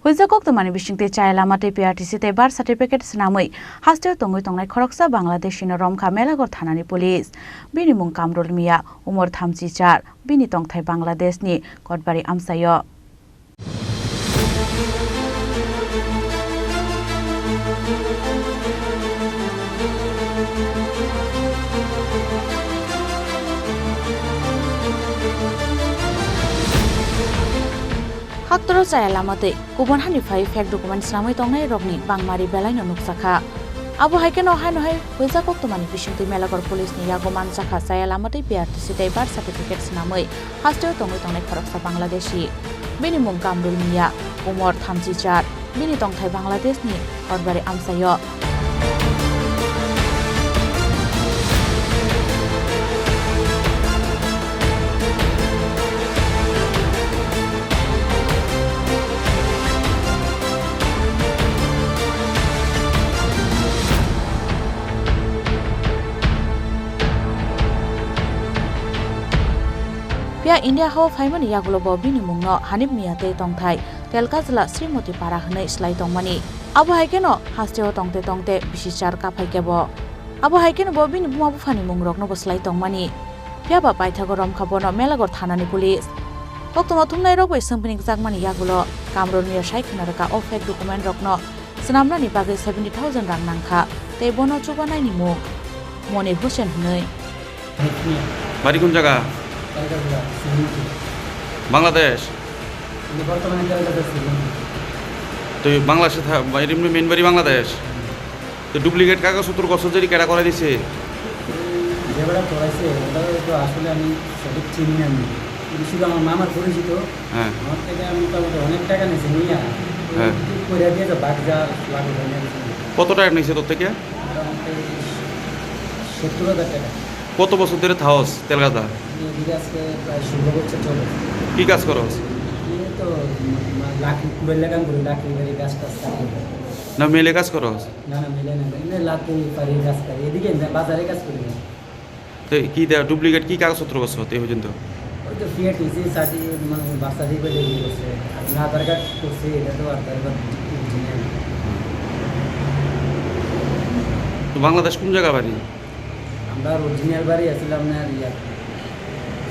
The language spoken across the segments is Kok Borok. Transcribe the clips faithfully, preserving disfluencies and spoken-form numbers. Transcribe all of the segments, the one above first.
Puisa koktwmani bisingtwi chaya lama tei P R T C tei birth certificate swnamwi hasteo tongwi tongnai khoroksa Bangladeshi no romkha Melaghor thanani police. Bini mung Kamrul Mia, umor thamchi char, bini tongthai Bangladeshni Kotbari amchaio. Khaktoro chaya lama twi kubun hani phai fake document swnamwi tongnai rokni bangmari belaino nukjakha. Abo hai kheno haino hai puisa koktwmani bisingtwi Melaghor police ni yago manjakha chaya lama twi P R T C tei birth certificate swnamwi hasteo tongwi tongnai khoroksa Bangladeshi. Bini mung Kamrul Mia, umor thamchi char, bini tongthai Bangladeshni Kotbari amchaio. Phiya India hao phaimani yagulo bo bini mungno Hanif Mia tei tongthai Telkajla Srimoti Para hwnwi slai tongmani. Abo hai kheno hasteo tongte tongte bisi char kaphai khe bo. Abo hai kheno bo bini buma buphani mungrokno bo slai tongmani. Phiya ba paithago romkha bono Melaghor thanani police. Koktwma thumnairok bai swngphinikjakmani yagulo Kamrul Mia sai khna rwkha o fake document rokno swnamnani bagwi seventy thousand rang nangkha tei bono chubanaini mung Monir Hussain hwnwi. Bari kun jaga? Bangladesh. Twi Bangladesh tha, bai rimni main bari Bangladesh. Twi duplicate kagaj sutro goso jeri kera korai dise? যে বেটা করাইছে, ওটা তো আসলে আমি সঠিক চিনি না আমি। কিন্তু শুধু আমার মামার পরিচিত, হ্যাঁ। আমার থেকে আমি মোটামুটি অনেক টাকা নিয়েছে, নিয়ে হ্যাঁ। ঠিক করে দিয়ে তো বাকি যা লাগবে নিয়ে গেছে। কত টাকা নিয়েছে তোর থেকে? মোটামুটি সত্তর হাজার টাকা। কত বছর ধরে থাকস তেলগাদা? আমি এদিকে আজকে প্রায় ষোলো বছর চলে। কি কাজ করস? এই তো, উম, লাকড়ি, কুড়েল লাগান করি, লাকড়ি বাড়ি গাছ টাছ কাটি। না, মিলে কাজ করস? না, না, মিলে না, এমনি লাকড়ি বাড়ি গাছ কাটি। এদিকে না, বাজারে কাজ করি না। তো কি দেয়া, ডুপ্লিকেট কি কাগজপত্র করছো এই পর্যন্ত? ওই তো ফিয়াট হয়েছে, সার্টি-, মানে, বার্থ সার্টিফিকেট এগুলো করছে। আর না, আধার কার্ড করছে, এটা তো আধার কার্ড অরিজিনাল। তো বাংলাদেশ কোন জায়গা বাড়ি? আমরা অরিজিনাল বাড়ি আসলে আপনার ইয়া,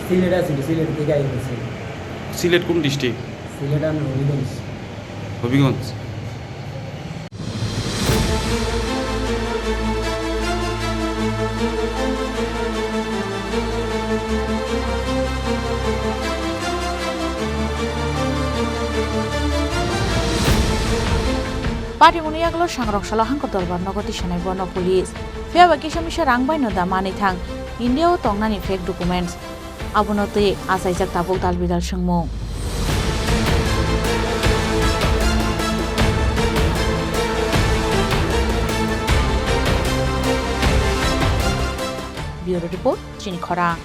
সিলেট আছিল, সিলেট থেকে আই হয়েছে। সিলেট কোন ডিস্ট্রিক্ট? সিলেট আমি হবিগঞ্জ। Habiganj. Patimungni yagulo sangrok salo hangkor dorbar nogo tisanai bono police. Phiya ba kisa misa rang bai no da manwi thang India o tongnani fake documents. Abono twi achaijak tabuk dal bidal swngmung. Bureau Report, Chini Khorang.